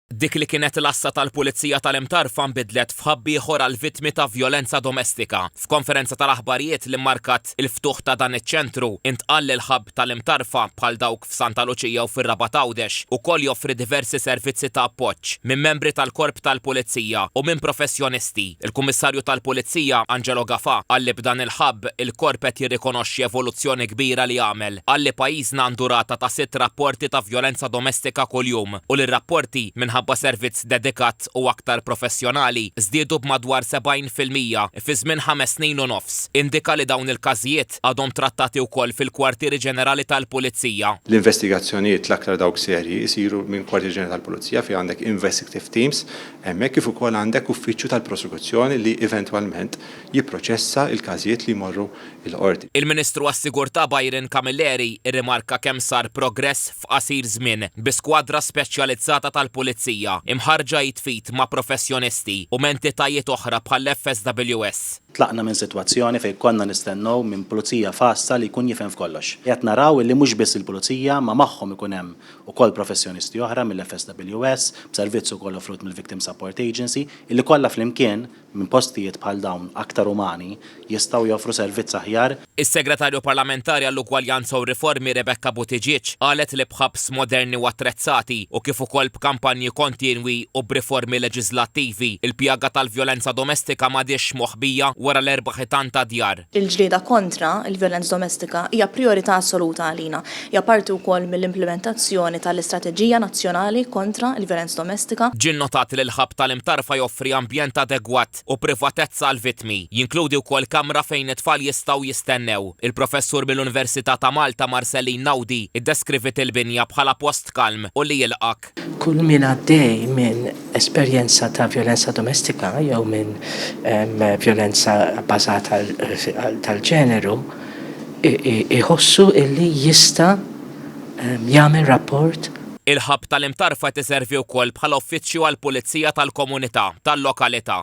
Dik li kienet l-għassa tal-Pulizija tal-Imtarfa nbidlet f'hub ieħor għall-vittmi ta' vjolenza domestika. F'konferenza tal-aħbarijiet li mmarkat il-ftuħ ta' dan iċ-ċentru, intqal li l-hub tal-Imtarfa, bħal dawk f'Santa Luċija u fir-Rabat Għawdex, ukoll joffri diversi servizzi ta' appoġġ minn membri tal-Korp tal-Pulizija u minn professjonisti. Il-Kummissarju tal-Pulizija, Angelo Gafà, qal li b'dan il-hub, il-Korp qed jirrikonoxxi evoluzzjoni kbira li għamel. Qal li pajjiżna għandu rata ta' sitt rapporti ta' vjolenza domestika kuljum u li r-rapporti, minħabba servizz dedikat u aktar professjonali, żdiedu b'madwar 70% fi żmien ħames snin u nofs. Indika li dawn il-każijiet għadhom trattati wkoll fil-Kwartieri Ġenerali tal-Pulizija. L-investigazzjonijiet, l-aktar dawk serji, isiru minn Kwartieri Ġenerali tal-Pulizija fejn għandek investigative teams hemmhekk kif ukoll għandek uffiċċju tal-prosekuzzjoni li eventwalment jipproċessa l-każijiet li jmorru l-Qorti. Il-Ministru għas-Sigurtà Byron Camilleri rrimarka kemm sar progress f'qasir żmien bi skwadra speċjalizzata tal-Pulizija, imħarrġa id f'id ma' professjonisti u m'entitajiet oħra bħall-FSWS. Tlaqna minn sitwazzjoni fejn konna nistennew minn Pulizija f'għassa li jkun jifhem f'kollox. Qed naraw illi mhux biss il-Pulizija ma magħhom ikun hemm ukoll professjonisti oħra mill-FSWS, b'servizz ukoll offrut mill-Victim Support Agency, illi kollha flimkien minn postijiet bħal dawn aktar umani jistgħu joffru servizz aħjar. Is-Segretarju Parlamentari għall-Ugwaljanza u r-Riformi Rebecca Buttigieg qalet li b'hubs moderni u attrezzati u kif ukoll b'kampanji kontinwi u b'riformi leġiżlattivi, il-pjaga tal-vjolenza domestika m'għadhiex moħbija wara l-erba' ħitan ta' djar. Il-ġlieda kontra l-vjolenza domestika hija prijorità assoluta għalina. Hija parti wkoll mill-implimentazzjoni tal-Istrateġija Nazzjonali kontra l-Vjolenza Domestika. Ġie nnotat li l-Hub tal-Imtarfa joffri ambjent adegwat u privatezza għall-vittmi. Jinkludi wkoll kamra fejn it-tfal jistgħu jistennew. Il-Professur mill-Università ta' Malta Marceline Naudi iddeskriviet il-binja bħala post kalm u li jilqgħek. Kull min għaddej minn esperjenza ta' vjolenza domestika jew minn vjolenza bbażata tal-ġeneru iħossu illi jista' jagħmel rapport. Il-Hub tal-Imtarfa qed iservi wkoll bħala uffiċċju għall-Pulizija tal-Komunità tal-lokalità.